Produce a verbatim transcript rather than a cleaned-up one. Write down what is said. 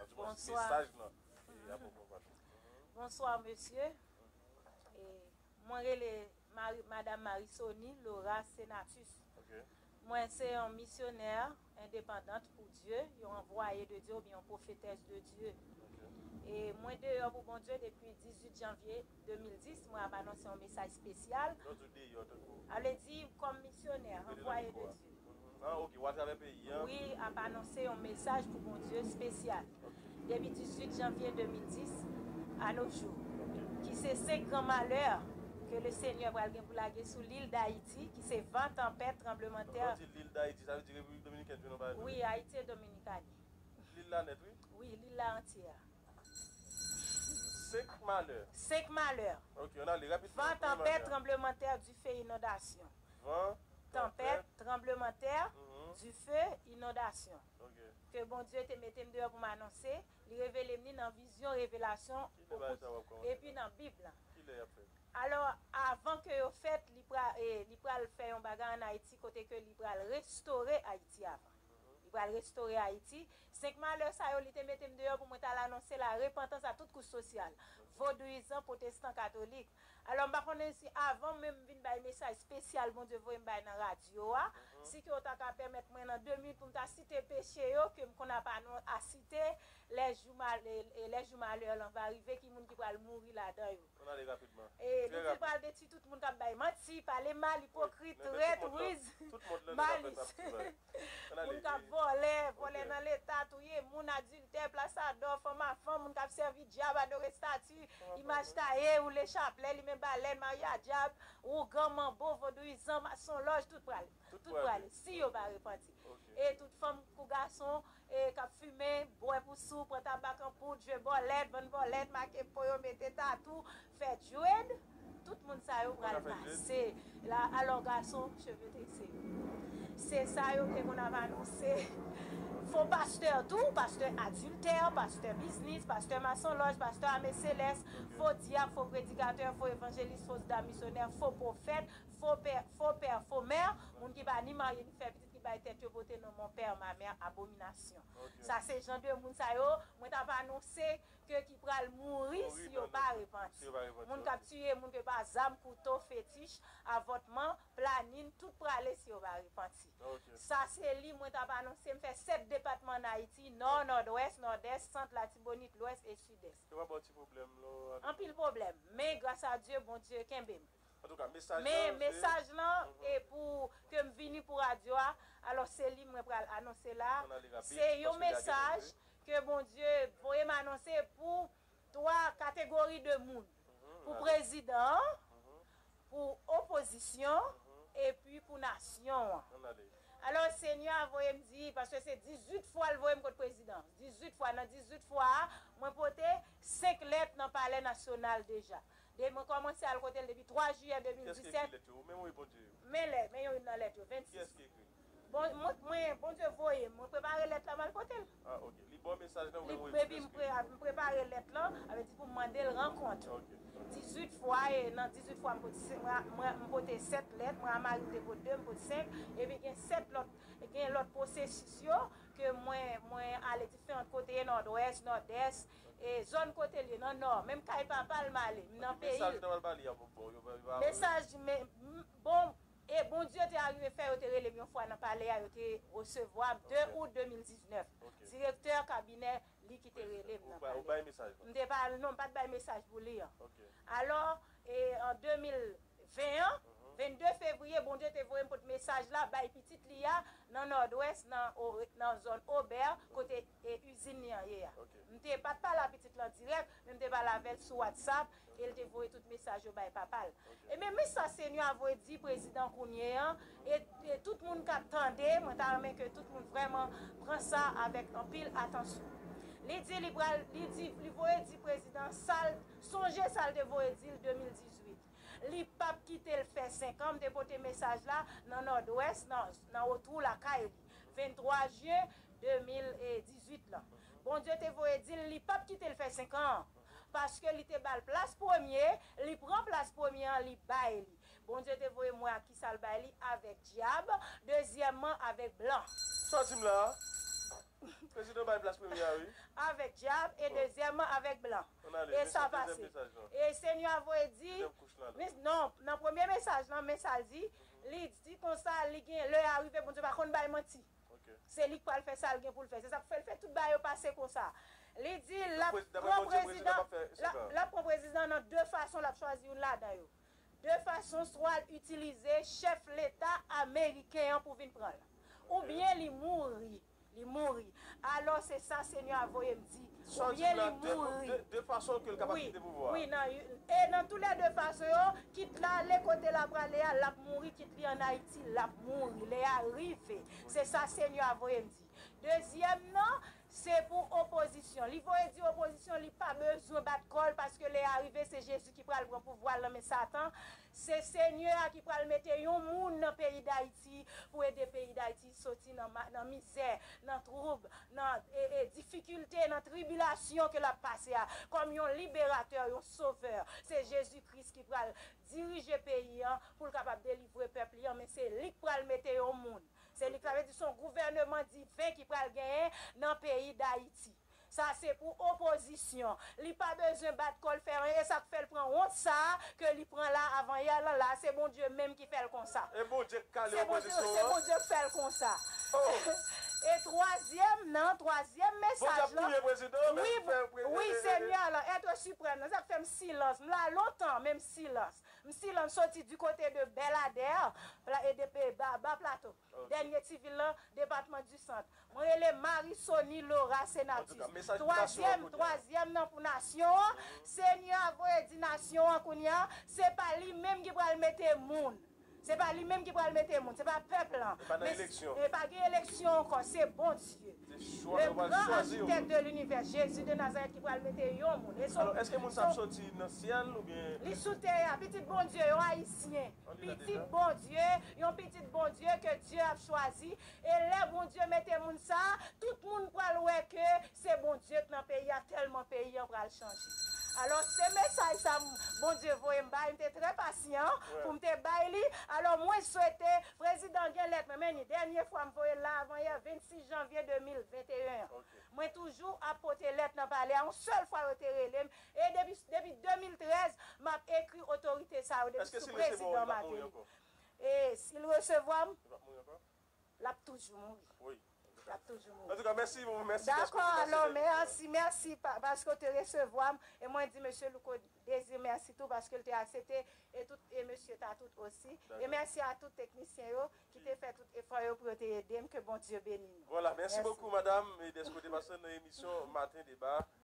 An tou ka, mesaj lan. E apre, bon, pale. Bonswa, mesye. E, mwen rele Mari, Madam Marisony Laura Senatus. Mwen se yon misyonè endepandant pou Dye, yon anvwaye de Dye oubyen yon pwofetès de Dye. E mwen deyò pou Bondye depi dizuit janvye de mil dis, mwen ap anonse yon mesaj espesyal. Lè w di deyò, tankou? A vle di, kòm misyonè, anvwaye de Dye. Ah, ok, w atravè peyi an. Wi, ap anonse yon mesaj pou Bondye espesyal. Ok. Depi dizuit janvye de mil dis a nos jours, ki se senk gran malè ke le Senyè pral gen pou lage sou lil Dayiti, ki se van, tanpèt, tranblemanntè. Lè w di lil Dayiti, sa vle di Repiblik Dominikèn, wi, non, pa... Wi, Ayiti e Dominikani. Lil la nèt, wi. Wi, lil la antye. Senk malè. Senk malè. Ok, ann ale rapidman. Van, tanpèt, tranblemanntè, dife, inondasyon. Van, tanpèt, tranblemanntè, dife, inondasyon. Ok. Ke Bondye te mete m deyò pou m anonse, li revele m li nan vizyon, revelasyon, epi nan Bib la. Ki lè y ap fèt? Alò, avan ke yo fèt, li pra-, e, li pral fè yon bagay ann Ayiti kote ke li pral restore Ayiti avan. Li pral restore Ayiti. Senk malè sa yo, li te mete m deyò pou mwen t al anonse la repantans a tout kouch sosyal, vodouyizan, pwotestan, katolik. Alò, m pa konnen si avan menm m vin bay mesaj espesyal Bondye voye m bay nan radyo a, si ke w ta ka pèmèt mwen nan de minit pou m ta site peche yo, ke m konn ap anon-, a site, les jours mal-, e, e, les jours malheurs lan va rive, ki moun ki pral mouri ladan yo. Ann ale rapidman. E li di l pral detwi tout moun k ap bay manti, pale mal, ipokrit, trèt, riz, malis. Moun k ap vòlè, vòlè nan leta, touye moun, adiltè, plas a dò, fanm a fanm, moun k ap sèvi dyab, adore estati, imaj taye, woule chaplè, limen balèn, marye a dyab, ougan, manbo, vodouyizan, masonlòj, tout prale. Tout prale, si yo pa repanti. E tout fanm kou gason, e k ap fimen, bwè pou sou, pran tabak an poud, jwe bòlèt, vann bòlèt, make po yo, mete tatou, fè dread, tout moun sa yo pral pase. La, alò gason, cheve trese yo. Se sa yo te konn ap anonse. Fo pastè tou, pastè adiltè, pastè biznis, pastè masonlòj, pastè ame selès, fo dyab, fo predikatè, fo evanjelis, fo dam misyonè, fo pwofèt, fo pè, fo pè, fo mè, moun ki pa ni marye ni fè pitit, ki bay tèt yo pote non mon père, ma mère, abominasyon. Sa se jan de moun sa yo, mwen t ap anonse ke ki pral mouri si yo pa repanti. Moun k ap tiye moun ke pa zam, kouto, fetich, avòtman, planin, tout prale si yo pa repanti. Sa se li mwen t ap anonse, m fè sèt depatman ann Ayiti, Nò, Nòdwès, Nòdès, Sant, Latibonit, Lwès e Sidès. Yo pa ba w ti pwoblèm, non? Anpil pwoblèm, men gras a Dye, Bondye kenbe m. Antouka, mesaj lan, men mesaj lan, e pou ke m vini pou radyo a, alò se li mwen pral anonse la. Se yon mesaj ke Bondye voye m anonse pou twa kategori de moun. Pou prezidan an, pou opozisyon, epi pou nasyon an. Alò, Senyè a voye m di, paske se dizuit fwa l voye m kot prezidan. Dizuit fwa, nan dizuit fwa a, mwen pote senk lèt nan Palè Nasyonal deja. De, mwen kòmanse al kote l depi twa jiyè de mil disèt. Kiyès ki ekri lèt yo? Ou menm ou e Bondye yo? Men lèt, men youn nan lèt yo, vennsis. Kiyès ki ekri? Bon, mwen, mwen, Bondye voye m, mwen prepare lèt la, m al pote l. Ah, ok. Li ba w mesaj lan, ou menm ou ekri? Epi m pre-, m prepare lèt lan, sa vle di pou m mande l rankont. Ok. Dizuit fwa, e nan dizuit fwa, m pote se-, mwen, mwen, m pote sèt lèt, mwen a mari m te pote de, m pote senk, epi gen sèt lòt, gen lòt pwosesis yo, ke mwen, mwen ale diferan kote, Nòdwès, Nòdès, e zòn kote l ye, nan Nò, menm kay papa l m ale, m nan peyi l. Mesaj, men, m, bon, e Bondye te arive fè, yo te rele m yon fwa nan palè a, yo te resevwa m de out de mil diznèf. Direktè kabinè, li ki te rele m nan palè a. M te pa, non, m pa t bay mesaj pou li an. Alò, e an de mil ven an, vennde fevriye, Bondye te voye m pot mesaj la, bay pitit li a, nan Nòdwès, nan, o-, nan zòn Obè, kote, e, izin li an ye a. M te pa t pale a pitit lan dirèk, men m te pale avè l sou WhatsApp, e l te voye tout mesaj yo bay papa l. Ebyen, men sa Senyè a voye di prezidan kounye an, e, e tout moun k ap tande, mwen ta renmen ke tout moun vrèman pran sa avèk anpil atansyon. Li di li pral, li di, li voye di prezidan sa l, sonje sa l te voye di l de mil dizuit. Li p ap kite l fè senk an, m te pote mesaj la nan Nòdwès, nan, nan Wotwou lakay li, venntwa jen de mil dizuit lan. Bondye te voye di l, li p ap kite l fè senk an, paske li te ba l plas premye, li pran plas premye an, li bay li. Bondye te voye m wè ak kisa l bay li, avèk dyab, dezyèmman, avèk blan. Sa w di m la a? Prezidan bay plas premye a, wi. Avèk dyab e dezyèmman avèk blan. Ann ale, E men sa se dezyèm pase. Mesaj lan. E Senyè a voye di, Dezyèm kouch lan. men, non, nan premye mesaj lan, men sa l di, li di konsa, li gen lè a rive, Bondye pa konn bay manti. Ok. Se li k pral fè sa l gen pou l fè. Se sa k fè l fè tout bagay yo pase konsa. Li di l ap Prezi- daprè pran Bondye, prezidan prezidan, p ap fè l ap- sèvè. L ap pran prezidan nan de fason, l ap chwazi youn ladan yo. De fason, swa l itilize chèf leta ameriken an pou vin pran l, oubyen li mouri. Li mouri. Alò, se sa Senyè a voye m di. Sa w di Oubyen la, li de, mouri. de, de fason ke l kapab Wi, kite pouvwa a. wi, nan, e nan tou lè de fason yo, kit l ale kote l ap prale a, l ap mouri, kit li ann Ayiti, l ap mouri. Lè a rive. Se sa Senyè a voye m di. Dezyèm nan, se pou opozisyon. Li voye di opozisyon, li pa bezwen bat kò l, paske lè a rive, se Jezi ki pral pran pouvwa l nan men Satan. Se Senyè a ki pral mete yon moun nan peyi Dayiti pou ede peyi Dayiti soti nan, ma- nan mizè, nan twoub, nan e, e, difikilte, nan tribilasyon ke l ap pase a. Kòm yon liberatè, yon sovè. Se Jezi Kris ki pral dirije peyi an pou l kapab delivre pèp li an, men se li k pral mete yon moun. Se li k, sa vle di se yon gouvèneman diven ki pral genyen nan peyi Dayiti. Sa se pou opozisyon. Li pa bezwen bat kò l fè anyen. E sa k fè l pran wont sa a ke li pran la avanyè lan la. Se Bondye menm ki fè l konsa. E Bondye k kale Se Bondye, opozisyon se an. Bondye k fè l konsa. Oh. E twazyèm nan, twazyèm Bondye ap mesaj lan. touye prezidan an, men Wi, fè pre- wi, e- e- Senyè lan, èt siprèm lan. Sa k fè m silans. M la lontan, men m silans. M silans soti di kote de Bèladè, pla- e de e ba, ba plato. Dènye ti vil lan, depatman di Sant. Mwen rele Marie Sony Laura Senatus. Antouka, mesaj pou nasyon an Twazyèm, kounye a. Twazyèm nan pou nasyon an, Senyè a voye di nasyon an kounye a, se pa li menm ki pral mete moun. Se pa li menm ki pral mete moun, se pa pèp lan. E pa nan Men eleksyon. E pa gen eleksyon ankò, se Bondye. Se chwa Le yo pral grand chwazi yon architecte moun. De l'univers, Jésus de Nazareth ki pral mete yon moun. E so- Alò, èske moun sa ap so- soti nan syèl oubyen Li sou tè a, pitit Bondye, yon Ayisyen. An li la Pitit deja. Bondye, yon pitit Bondye ke Dye ap chwazi. E lè Bondye mete moun sa, tout moun pral wè ke se Bondye k nan peyi a, tèlman peyi an pral chanje. Alò, se mesaj sa m- Bondye voye m bay, m te trè pasyan pou m te bay li. Alò, mwen swete, prezidan gen lèt mwen, men ni dènye fwa m voye l la avanyè vennsis janvye de mil venteyen an. Mwen toujou ap pote lèt nan palè a, yon sèl fwa yo te rele m. E depi, depi de mil trèz, m ap ekri otorite sa yo, depi Èske sou si l resevwa w, prezidan li p ap mouri Martelly. Ankò? E si l resevwa m, Li p ap mouri ankò? L ap toujou mouri. Wi. L ap toujou mouri. Antouka, mèsi, mèsi. Dakò, alò, mèsi, mèsi pa- paske w te resevwa m. E mwen di mesye Louko Désir mèsi tou paske l te aksepte e tout e mesye Tatout osi. E mèsi a tout teknisyen yo ki te fè tout efò yo pou yo te ede m. Ke Bondye beni nou. Voilà, merci beaucoup, madame, et d'être passé dans l'émission Matin Débat.